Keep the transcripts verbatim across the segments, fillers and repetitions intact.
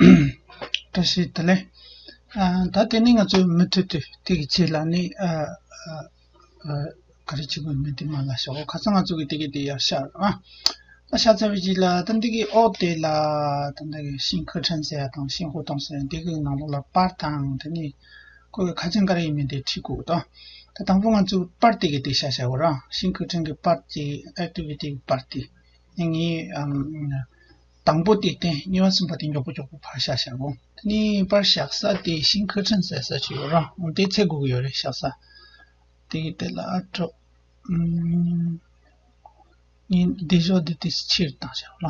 བཀྲ་ཤིས་བདེ་ལེགས། ཨ། ད་དེ་ནི་ང་ཚོའི་མུ་མཐུད་དུ་དེ་གི་ཆེད་ལ་ནི་ཨ་ཨ་ཨ་ག་རེ་བྱེད་དགོས་མིན་དེ་མ་ལ་ཤོག་ཁ་སང་ང་ཚོ་གི་དེ་གི་དེ་ཡར་བཞག་ར། ཨ་བཞག་ཚར་བའི་རྗེས་ལ་ད་འདི་གི་ཨོ་དེ་ལ་ད་འདི་གི་ཤིང་ཁུ་ཁྲན་ཟེར་ཡ་དང་ཤིང་ཧུ་ཏོང་ཟེར་ཡ་འདི་གི་ནང་ལོགས་ལ་པར་དང་དེ་ནི་ཁོ་གི་ཁ་ཆེམས་ག་རེ་ཡིན་མིན་དེ་ཁྲིད་དགོས་དང་། ད་དང་པོ་ང་ཚོ་པར་དེ་གི་དེ་བཞག་བཞག་གོ་ར། ཤིང་ཁུ་ཁྲན་གི་པར་དེ་ཨེག་ཊི་བི་ཊི་གི་པར་དེ་ངས་ཨམ། དང་པོ་དེ་བསྟན། གཉིས་པ་གསུམ་པ་དེ་མགྱོགས་པོ་མགྱོགས་པོ་ཕར་བཞག་བཞག་གོ། དེ་ནས་པར་བཞག་ས་དེ་ཤིང་ཁུ་ཁྲན་ཟེར་ས་ཅིག་ཡོད་ར། འོ་དེ་འཚོལ་དགོས་ཀྱི་ཡོད་རེད། བཞག་ས་དེ་གི་དེ་ལ་ཨ་འགྲོ། ཨུམ། ངས་བདེ་ཤོག་འདི་དེ་ཕྱིར་བཏང་བཞག་ལ།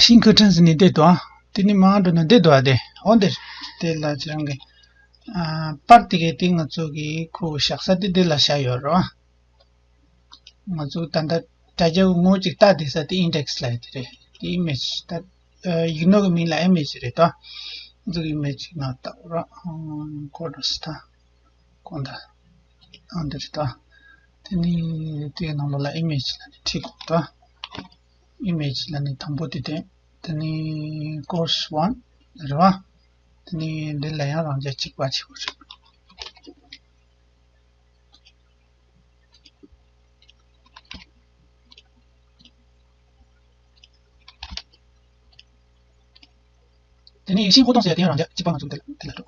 ཤིང་ཁུ་ཁྲན་ཟེར་ནས་བསྡད་འདུག་ཨ། དེ་ནས་མར་འགྲོ་ན་བསྡད་འདུག་ཨ། དེ་འོ་འདིར་དེ་ལ་ཅི་རང་གི་ཨ་པར་དེ་གའི་དེ་ང་ཚོ་གི་ཁོ་བཞག་ས་དེ་འདི་ལ་བཞག་ཡོད་རེད་བ། ང་ཚོ་ད་ལྟ་དྲ་རྒྱ་ངོ་གཅིག་ལྟ་བསྡད་ས་དེ་ཨིན་ཌེག་སི་ལབ་ཡ་དེ་རེད། དེ་ཨི་མེ་ཇི་ད་ཡིག་ནོར་གི་མིང་ལ་ཨི་མེ་ཇི་རེད་ད། ང་ཚོ་གི་ཨི་མེ་ཇི་ནང་ལྟ་ར་ཨང་གོ་འགྲོ་སི་ད་གོང་ད་ཨང་འདི་རེད་ད། དེ་ནི་དེའི་ནང་ལོགས་ལ་ཨི་མེ་ཇི་ལབ་ནས་ཁྲིད་དགོས་ད། ཨི་མེ་ཇི་ལབ་ནས་དང་པོ་དེ་དེ། དེ་ནི་ཀོར་སི་ཝན་རེད་བ། དེ་ནི་འདི་ལ་ཡང་རང་རྒྱལ་གཅིག་པ་བྱེད་དགོས་རེད། དེ་ནས་ཤིང་ཧུ་ཏོང་ཟེར་ཡ་དེ་ཡང་རང་རྒྱལ་གཅིག་པ་ང་ཚོ་འདི་ལ་འདི་ལ་འགྲོ།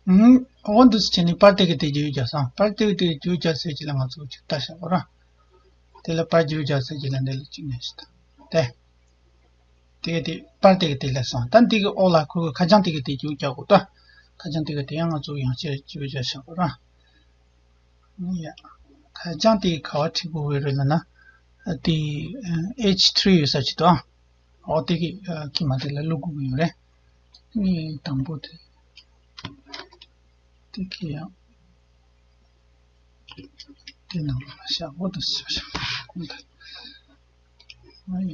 ཨུམ། འོ་འདུག་སེ་བྱས་ནས་པར་དེ་གི་དེ་བརྗེ་རྒྱག་སོང་། པར་དེ་གི་དེ་བརྗེ་རྒྱག་ཟེར་གྱི་ལ་ང་ཚོ་ཅིག་ལྟ་བཞག་གོ་ར། དེ་ལ་པར་བརྗེ་རྒྱག་ཟེར་གྱི་ལ་འདི་ལ་ཅིག་ནས་ཤི་ད། དེ། དེ་གི་དེ་པར་དེ་གི་དེ་ལ་སོང་། ད་འདི་གི་འོག་ལ་ཁོ་གི་ཁ་བྱང་དེ་གི་དེ་བརྗེ་རྒྱག་གོ་ད། ཁ་བྱང་དེ་གི་དེ་ཡང་ང་ཚོ་ཡང་ཅིག་བརྗེ་རྒྱག་བཞག་གོ་ར། ཡ། ཁ་བྱང་དེ་ག་བ་ཁྲིད་དགོས་ཡོད་རེད་ལབ་ན། དེ་ཨེཆ་ཐི་རི་ཡོད་ས་ཅིག་འདུག་ཨ། འོ་དེ་གི་ཁྱིམ་མ་དེ་ལ་བླུག་དགོས་ཀྱི་ཡོད་རེད། ངས་དང་པོ་དེ་དེ་གི་ཡང་དེ་ནང་ལ་བཞག་འོ་དེ་བཞག་གོང་དེ། ཨ་ཡ།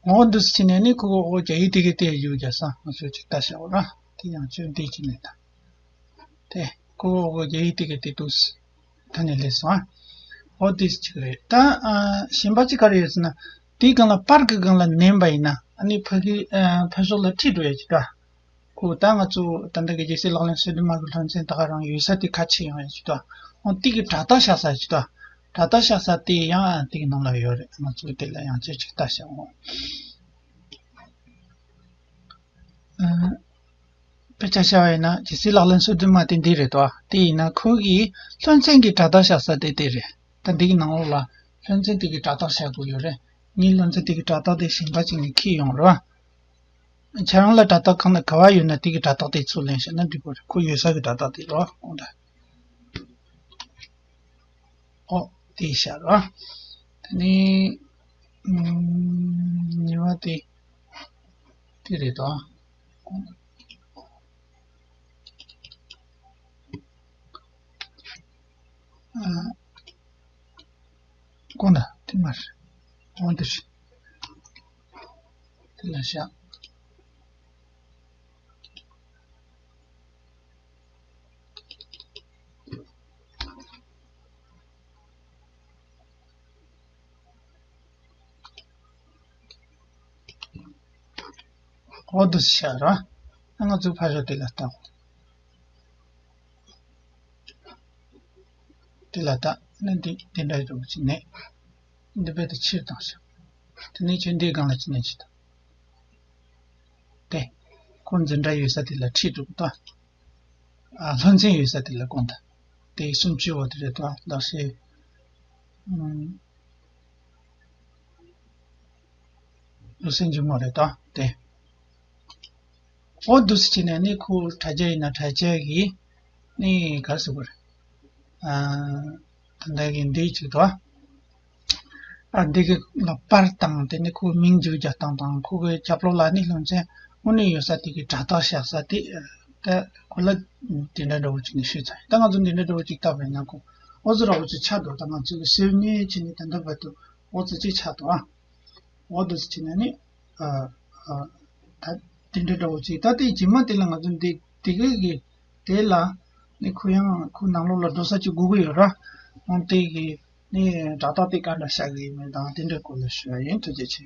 འོ་འདུག་སེ་བྱས་ནས་ནི་ཁོ་གོ་འོ་རྒྱ་ཡིག་དེ་གི་དེ་ཡོད་རྒྱ་སང་ང་ཚོས་ཅིག་ལྟ་བྱ་བ་ར། དེ་ཡང་ཚོད་འདི་བྱས་ནས་ད། དེ་ཁོ་གོ་འོ་རྒྱ་ཡིག་དེ་གི་དེ་འདུག་སེ་ད་ནི་ལས་སོང་ཨ། འོ་འདི་ཅིག་རེད་ད། ཨ་གཞན་པ་ཅིག་ག་རེ་ཡོད་ཟེར་ན། དེའི་སྒང་ལ་པར་གི་སྒང་ལ་མནན་པ་ཡིན་ན་ཨ་ནི་ཕ་གི་ཨ་ཕ་ཤོག་ལ་ཁྲིད་འགྲོ་ཡ་ཅིག་ད། ཁོ་ད་ང་ཚོ་ད་ལྟ་གི་རྒྱལ་སྲས་ལག་ལེན་སོ་བདུན་མ་གི་སློབ་ཚན་ད་ག་རང་ཡོད་ས་དེ་ཁ་ཕྱེ་ཡོང་ཡ་ཅིག་ད། འོ་དེ་གི་དྲ་ཐག་བཞག་ས་ཅིག་ད། དྲ་ཐག་བཞག་ས་དེ་ཡང་དེ་གི་ནང་ལ་ཡོད་རེད། ང་ཚོ་དེ་ལ་ཡང་ཅིག་ཅིག་ལྟ་བྱ་འོ། ཨ། དཔེ་ཆ་བཞག་པ་ཡིན་ན་རྒྱལ་སྲས་ལག་ལེན་སོ་བདུན་མ་དེ་འདི་རེད་དོ། དེ་ཡིན་ན་ཁོ་གི་སློབ་ཚན་གྱི་དྲ་ཐག་བཞག་ས་དེ་དེ་རེད། ད་འདི་གི་ནང་ལོགས་ལ་སློབ་ཚན་དེ་གི་དྲ་ཐག་བཞག་དགོས་ཡོད་རེད། ངའི་སློབ་ཚན་དེ་གི་དྲ་ཐག་དེ་གཞན་པ་ཅིག་ནས་འཁྱེར་ཡོང་རེད་བ། ཁྱེད་རང་ལ་དྲ་ཐག་གང་ལ་ག་བ་ཡོད་ན་དེ་གི་དྲ་ཐག་དེ་ཚུར་ལེན་བྱས་ན་འགྲིག་གི་རེད། ཁོ་ཡོད་ས་གི་དྲ་ཐག་དེ་རེད་བ། ཨོ་ད། ཨོ་དེ་བཞག་རེད་བ། དེ་ནས་ཨུམ། གཉིས་པ་དེ་དེ་རེད་དོ། ཨ། ཀོ་ན་དེ་མ་རེད། འོ་འདི་རེད། དེ་ལ་བཞག་འོ་འདུག་སེ་བཞག་ར། ང་ཚོ་ཕ་ཤོག་དེ་ལ་ལྟ། དེ་ལ་ལྟ། ནི་འདི་དེ་འདྲ་འདྲ་བོ་ཅིག་ནས། འདི་བས་དེ་ཕྱིར་བཏང་ཞིང་། དེ་ནས་ཁྱོད་འདིའི་སྒང་ལ་ཅི་ནས་ཅི་དང་། དེ། ཁོ་འཛིན་གྲྭ་ཡོད་ས་དེ་ལ་ཁྲིད་འགྲོ་དང་། ཨ་སློབ་ཚན་ཡོད་ས་དེ་ལ་དགོངས་དང་། དེ་སུམ་ཅུ་བ་དེ་རེད་དོ། ལག་ཤེས། ཨུམ། ལུགས་སྲོལ་འཇུག་མོ་རེད་དོ། དེ། འོ་འདུག་སེ་བྱས་ནས་ནི་ཁོ་དྲ་རྒྱ་ཡིན་ན་དྲ་རྒྱ་གི་ནི་ག་རེ་ཟེར་དགོས་རེད། ཨ། ད་ལྟ་གི་འདི་ཅིག་དོ། ཨ་འདི་གི་ལ་པར་དང་དེ་ནི་ཁོའི་མིང་འཇུག་རྒྱག་སྟངས་དང་ཁོ་གི་རྒྱབ་ལོགས་ལ་ནི་སློབ་ཚན་དངོས་གནས་ཡོད་ས་དེ་གི་དྲ་ཐག་བཞག་ས་དེ་ད་ཁོ་ལ་དེ་འདྲ་འདྲ་བོ་ཅིག་ནི་ཤོད་ཚར། ད་ང་ཚོ་འདི་འདྲ་འདྲ་བོ་ཅིག་བལྟས་པ་ཡིན་ན་ཁོ་འོ་ཙི་ར་བོ་ཅིག་ཆགས་འདུག་ད་ང་ཚོ་གི་སེར་སྣའི་ཆེད་ནི་ད་ལྟ་བར་དུ་འོ་ཙི་ཅིག་ཆགས་འདུག་ཨ། འོ་འདུག་སེ་བྱས་ནས་ནི། ཨ། ཨ། ད་དེ་འདྲ་འདྲ་བོ་ཅིག་ད་དེ་རྗེས་མ་དེ་ལ་ང་ཚོ་འདི་དེ་གའི་གི་དེ་ལ་ནི་ཁོ་ཡང་ཁོ་ནང་ལོགས་ལ་འགྲོ་ས་ཅིག་དགོས་ཀྱི་ཡོད་ར། འོན་ཏེ་གི་ནི་དྲ་ཐག་དེ་ག་འདྲ་བཞག་གི་ཡིན་མིན་དང་དེ་འདྲའི་སྐོར་ལ་ཞུ་ཡ་ཡིན། ཐུགས་རྗེ་ཆེ།